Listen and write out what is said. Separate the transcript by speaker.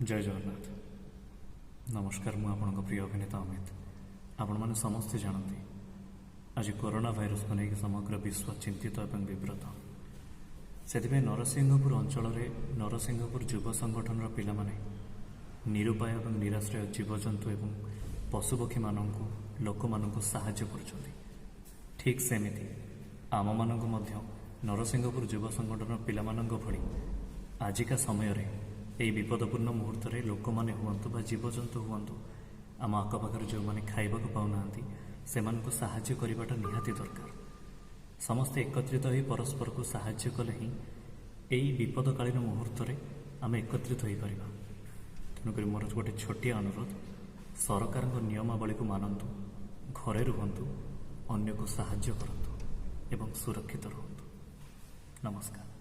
Speaker 1: ଜୟ ଜଗନ୍ନାଥ। ନମସ୍କାର, ମୁଁ ଆପଣଙ୍କ ପ୍ରିୟ ଅଭିନେତା ଅମିତ। ଆପଣମାନେ ସମସ୍ତେ ଜାଣନ୍ତି, ଆଜି କରୋନା ଭାଇରସକୁ ନେଇକି ସମଗ୍ର ବିଶ୍ୱ ଚିନ୍ତିତ ଏବଂ ବିବ୍ରତ। ସେଥିପାଇଁ ନରସିଂହପୁର ଅଞ୍ଚଳରେ ନରସିଂହପୁର ଯୁବ ସଂଗଠନର ପିଲାମାନେ ନିରୁପାୟ ଏବଂ ନିରାଶ୍ରୟ ଜୀବଜନ୍ତୁ ଏବଂ ପଶୁପକ୍ଷୀମାନଙ୍କୁ, ଲୋକମାନଙ୍କୁ ସାହାଯ୍ୟ କରୁଛନ୍ତି। ଠିକ୍ ସେମିତି ଆମମାନଙ୍କୁ ମଧ୍ୟ ନରସିଂହପୁର ଯୁବ ସଂଗଠନର ପିଲାମାନଙ୍କ ଭଳି ଆଜିକା ସମୟରେ ଏହି ବିପଦପୂର୍ଣ୍ଣ ମୁହୂର୍ତ୍ତରେ ଲୋକମାନେ ହୁଅନ୍ତୁ ବା ଜୀବଜନ୍ତୁ ହୁଅନ୍ତୁ, ଆମ ଆଖପାଖରେ ଯେଉଁମାନେ ଖାଇବାକୁ ପାଉନାହାନ୍ତି, ସେମାନଙ୍କୁ ସାହାଯ୍ୟ କରିବାଟା ନିହାତି ଦରକାର। ସମସ୍ତେ ଏକତ୍ରିତ ହୋଇ ପରସ୍ପରକୁ ସାହାଯ୍ୟ କଲେ ହିଁ ଏଇ ବିପଦକାଳୀନ ମୁହୂର୍ତ୍ତରେ ଆମେ ଏକତ୍ରିତ ହୋଇପାରିବା। ତେଣୁକରି ମୋର ଗୋଟେ ଛୋଟିଆ ଅନୁରୋଧ, ସରକାରଙ୍କ ନିୟମାବଳୀକୁ ମାନନ୍ତୁ, ଘରେ ରୁହନ୍ତୁ, ଅନ୍ୟକୁ ସାହାଯ୍ୟ କରନ୍ତୁ ଏବଂ ସୁରକ୍ଷିତ ରୁହନ୍ତୁ। ନମସ୍କାର।